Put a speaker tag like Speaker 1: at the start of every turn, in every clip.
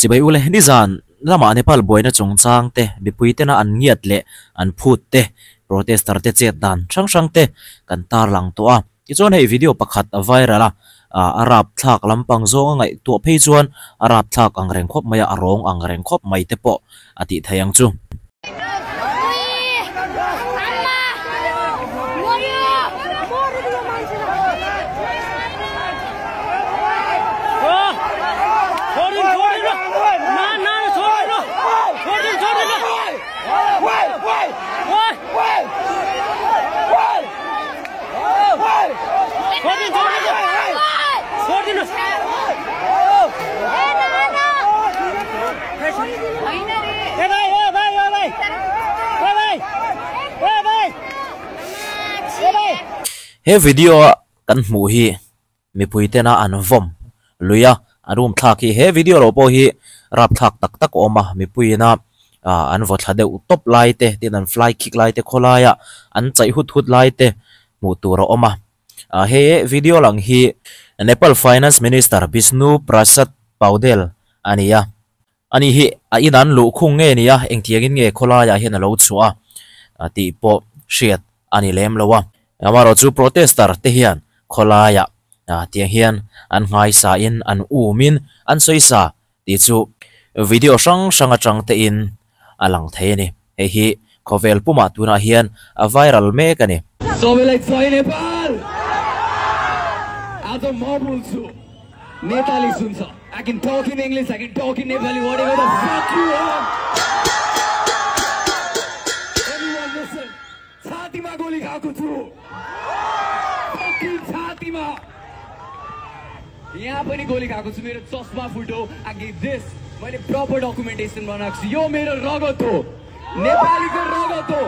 Speaker 1: Chibai ule nizan lama Nepal buaina chungchang te mipui tena an ngiat leh an phut te protester te chet dan hrang hrang te kan tarlang tawh a. Tichuan hei video pakhat a viral a, a rapthlak lampang zawng a ngaihtuah phei chuan a rapthlak ang reng khawp mai a, a rawng ang reng khawp mai te pawh a tih theih ang chu. He video a kan hmuh hi mipui tena an vawm lui a a room thlak hi he video lo pawh hi rapthlak tak tak a awm a mipui ina ah an vaw thla deuh tawp lai te tin an fly kick lai te khawlai a an chaih hut hut lai te hmuh tur a awm a. Ah he video lang hi Nepal Finance Minister Bishnu Prasad Paudel a ni a. Ani hi a in an luh khung nge ni a, engtiangin nge khawlaiah hian a lo chhuah a tih pawh hriat a ni lem lo a. Amaherawhchu chu protester te hian khawlaiah tiang hian an nghaisa in an um in an sawi sa tih chu video hrang hrang atang te in a lang thei a ni. Hei hi khawvel pumah tunah hian a viral mek a ni.
Speaker 2: सबैलाई जय नेपाल आज म बोल्छु नेताले सुन्छ I can talk in English, I can talk in Nepali, whatever the fuck you want. Everyone listen. छातीमा गोली खाएको छु Fucking छातीमा यहाँ पनि गोली खाएको छु मेरो चस्मा फुट्यो I give this. मैले प्रपर डकुमेन्टेसन बनाएको छु यो मेरो रगत हो नेपालीको रगत हो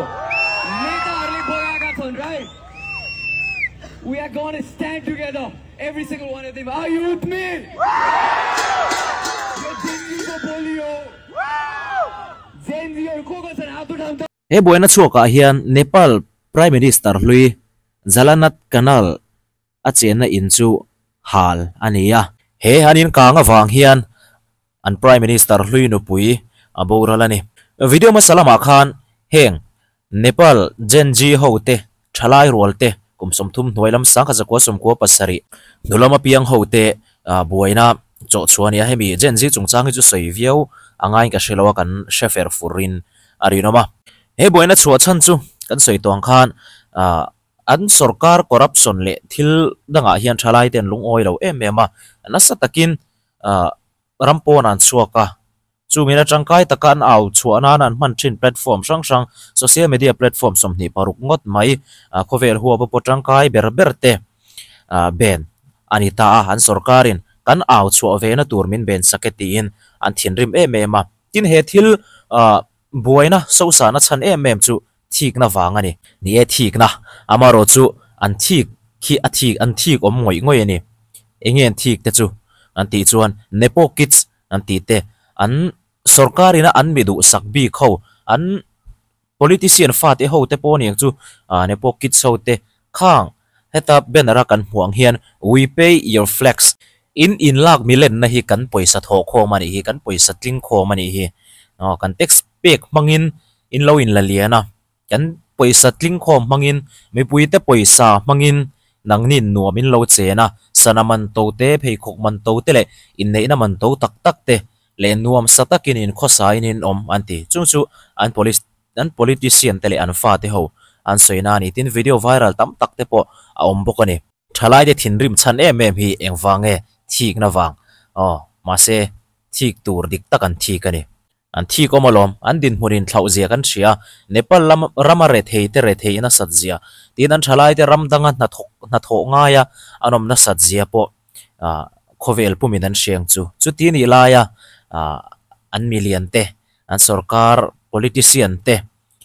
Speaker 2: नेताहरूले बगाएका छन् right We are going to stand together, every single one of them. Are you with me? यो जेनजीको बोली हो जेनजीहरू को को छन् हात उठाउनु त
Speaker 1: He buaina chhuakah hian Nepal Prime Minister hlui Jalanath Kanal a chenna in chu hal a ni a. He an inkang avang hian an Prime Minister hlui nupui a boral a ni. Video hmasa lamah khan heng Nepal Gen Z ho te thalai rual te kum sawmthum hnuai lam sangkhat zakua sawmkua pasarih hnu lama piang ho te buaina chawh chhuah a ni a. Hemi Gen Z chungchang hi chu sawi viau a ngaiin ka hre lo a kan hre fer furin a rinawm a. He buaina chhuah chhan chu kan sawi tawh ang khan an sorkar corruption leh thil dangah hian thalai te an lungawi lo em em a. Nasa takin ram pawn an chhuak a. Chungin a tangkai taka an au chhuah nan an hman thin platform hrang hrang social media platform 26 ngawt mai khawvel huap a pawh tangkai ber ber te ben a ni ta a. An sorkarin kan au chhuah ve na tur min ben sak e tiin an thinrim em em a. Tin he thil buaina sosana chhan em em chu thikna vang a ni. Ni e thikna amaherawh chu an thik khi a thik an thik awm ngawih ngawih a ni. Eng nge an thik te chu an tih chuan Nepo Kids an tih te an sorkarina an mi duhsak bik ho an politician fate ho te pawh aniang chu Nepo Kids ho te khang heta banner a kan hmuh ang hian We pay your flex in inlak milenna hi kan pawisa thawh khawm a nih hi kan pawisa tling khawm a nih hi kan tax pek hmangin in lo inla lian a kan pawisa tling khawm hmangin mipuite pawisa hmangin nangnin nuam in lo chen a sana man to te pheikhawk man to te leh inneihna man to tak tak te leh nuam sa takin in khawsa in in awm an ti. Chung chu an police an politician te leh an fate ho an sawi na a ni. Tin video viral tam tak te pawh a awm bawk a ni. Thalai te thinrim chhan em em hi engvang nge thikna vang aw mahse thik tur dik tak an thik a ni. An thik awm alawm an dinhmun in thlauh zia kan hria Nepal lam rama rethei te rethei nasat zia tin an thalai te ram danga hnathawk hnathawh ngaia an awm nasat zia pawh ah khawvel pumin an hriang chu. Chuti nih laia ah an milian te an sorkar politician te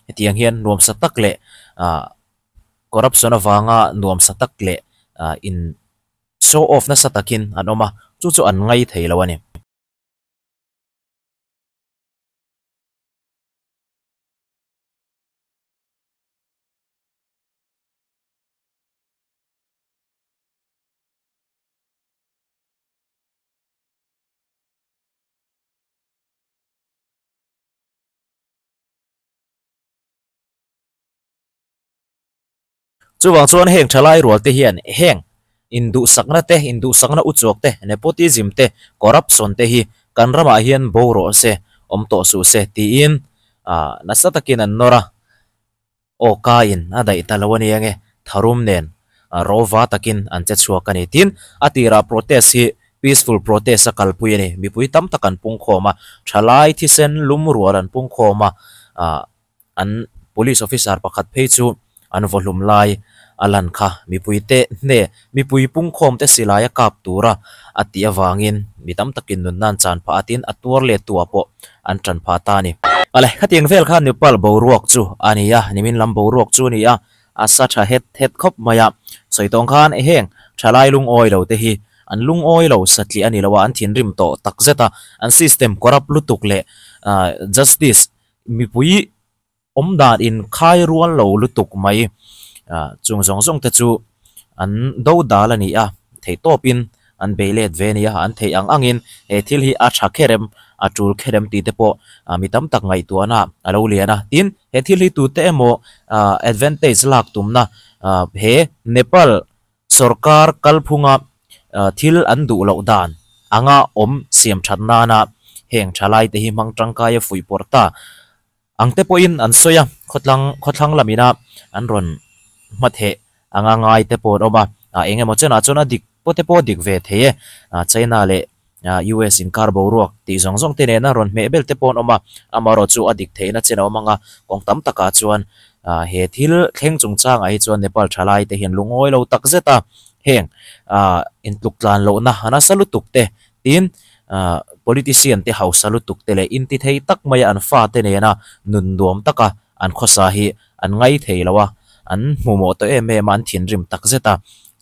Speaker 1: hetiang hian nuamsa tak leh ah corruption avanga nuamsa tak leh ah in show off nasa takin an awm a chu chu an ngai thei lo a ni. Chuvang chuan heng thalai rual te hian heng induhsakna te, induhsakna uchuak te, nepotism te, corruption te hi kan ramah hian bo rawh se, awm tawh suh se tiin nasa takin an nawr a. Aw kaiin a daih ta lo a nia nge, tharum nen rawva takin an che chhuak a ni. Tin, a tirah protest hi peaceful protest a kalpui a ni. Mipui tam tak an pungkhawm a, thalai thisen lum rual an pungkhawm a, an police officer pakhat phei chu an vawhlum lai a lan kha. Mipui te hne mipui pungkhawm te silai a kap tura a tih avangin mi tam takin nunna an chan phah a, tin a tuar let tu ah pawh an tan phah ta a ni. Awle, khatiang vel khan Nepal boruak chu a ni a, nimin lam boruak chu a ni a, a sa tha het het khawp mai a. Sawi tawng khan heng thalai lungawi lo te hi an lungawi lo satliah a ni lo a, an thinrim tawh tak zet a, an system corrupt lutuk leh justice mipui awm dan in khai rual lo lutuk mai chung zawng zawng te chu an do dal a ni a, theih tawp in an bei let ve a ni a, an theih ang ang in he thil hi a tha kherem a tul kherem tih te pawh mi tam tak ngaihtuahna a lo lian a, tin he thil hi tute emaw advantage lak tumna he Nepal sawrkar kalphunga thil an duh loh dan anga awm siam that nana heng thalai te hi hmang tangkai a fuih pawrh ta. Ang te pawhin an sawi a, khawtlang khawthlang lamina an rawn hmatheh anga ngai te pawh an awm a, ah eng emaw chenah chuan a dik pawh te pawh a dik ve thei e, ah China leh US inkar boruak tih zawng zawng te nena rawn hmeh bel te pawh an awm a, amaherawh chu a dik theihna chen a awm ang a, kawng tam takah chuan ah he thil thleng chungchangah hi chuan Nepal thalai te hian lungawi lo tak zet a, heng ah intluk tlan lohna a nasa lutuk te Tin, politician te hausa lutuk te leh intithei tak maia an fate nena nun nuam taka an khawsa hi an ngai thei lo a, an hmuhmawh tawh em em a, an thinrim tak zet a,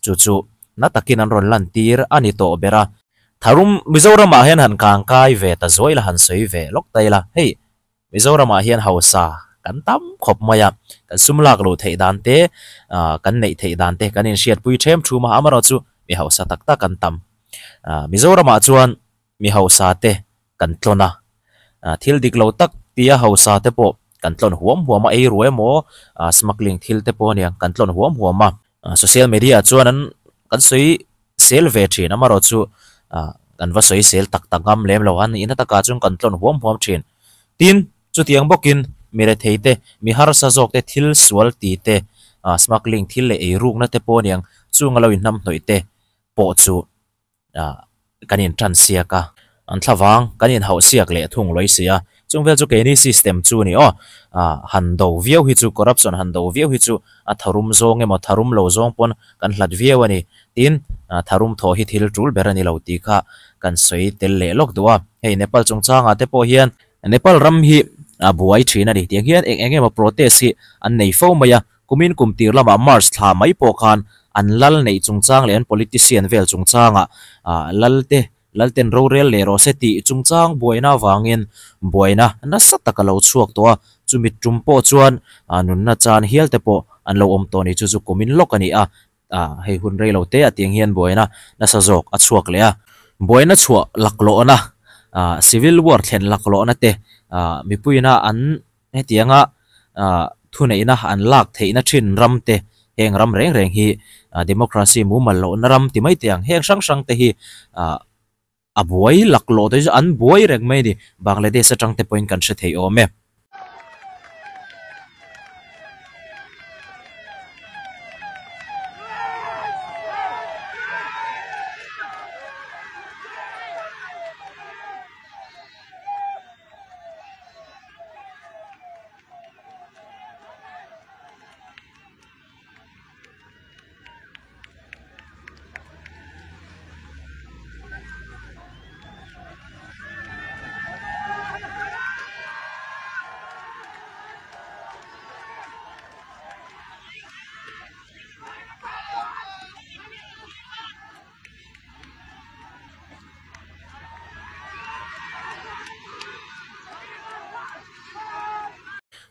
Speaker 1: chu chu na takin an rawn lantir a ni tawh ber a. Tharum Mizoramah hian han kangkai ve ta zuai la, han sawi ve lawk ta ila, hei Mizoramah hian hausa kan tam khawp mai a, kan sum lak loh theih dan te, kan neih theih dan te kan inhriatpui ṭhem ṭhum a, amaherawhchu mi hausa tak tak an tam. Mizoramah chuan mi hausa te kan tlawn a, thil dik lo tak tia hausa te pawh kan tlawn huam huam a, ei ru emaw smuggling thil te pawh ania kan tlawn huam huam a. Social media chuan an kan sawi sel ve thin amaherawhchu kan va sawi sel tak tak ngam lem lo a nihna takah chuan kan tlawn huam huam thin. Tin, chutiang bawkin mi rethei te, mi harsa zawk te thil sual ti te, smuggling thil leh eirukna te pawh aniang chunga lo inhnamhnawih te pawh chu kan in tan siak a, an thlavang kan in hauh siak leh thung lawih si a, chung vel chu keini system chu a ni aw, han do viau hi chu corruption han do viau hi chu a tharum zawng emaw tharum lo zawng pawn kan hlat viau a ni, tin tharum thawh hi thil tul ber a ni lo tih kha kan sawi tel leh lawk duh a, hei Nepal chungchangah te pawh hian Nepal ram hi a buai thin a ni, tiang hian eng eng emaw protest hi an nei fo mai a, Kumin kum tir lamah March thla mai pawh khan an lal neih chungchang leh an politician vel chungchangah lalte lalten rorel leh rawh se tih chungchang buaina avangin buaina nasa tak a lo chhuak tawh a, chumi tum pawh chuan nunna chan hial te pawh an lo awm tawh a ni. Chu chu kumin lawk a ni a, hei hun rei lo te a tiang hian buaina nasa zawk a chhuak leh a, buaina chhuah laklawhna civil war thlen laklawhna te mipuiina an Hetianga thuneihna an lak theihna thin ram te, heng ram reng reng hi democracy mumal lohna ram ti mai teh ang. Heng hrang hrang te hi a buai laklawh te chu an buai reng mai a ni. Bangladesh atang te pawhin kan hre thei awm e.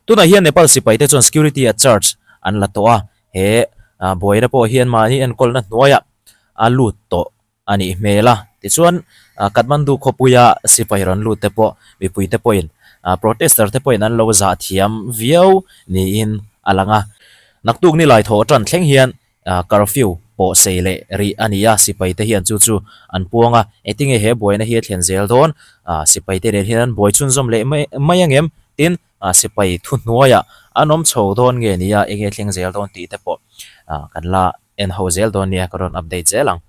Speaker 1: Tunah hian Nepal sipai te chuan security a charge an la tawh a, he buaina pawh hian mahni enkawlna hnuaiah a lut tawh a nih hmel a. Tichuan Kathmandu khawpuia sipai rawn lut te pawh mipui te pawhin protester te pawhin an lo zah thiam viau niin a lang a. Naktuk ni lai thawh tan thleng hian curfew pawh sei leh rih a ni a, sipai te hian chu chu an puang a, engtinge he buaina hi a thlen zel dawn? Sipai te nen hian an buai chhunzawm leh mai mai ang em? Tin, sipai thuhnuaiah an awm chho dawn nge nia, enge thleng zel dawn tih te pawh kan la en ho zel dawn nia, ka rawn update zel ang.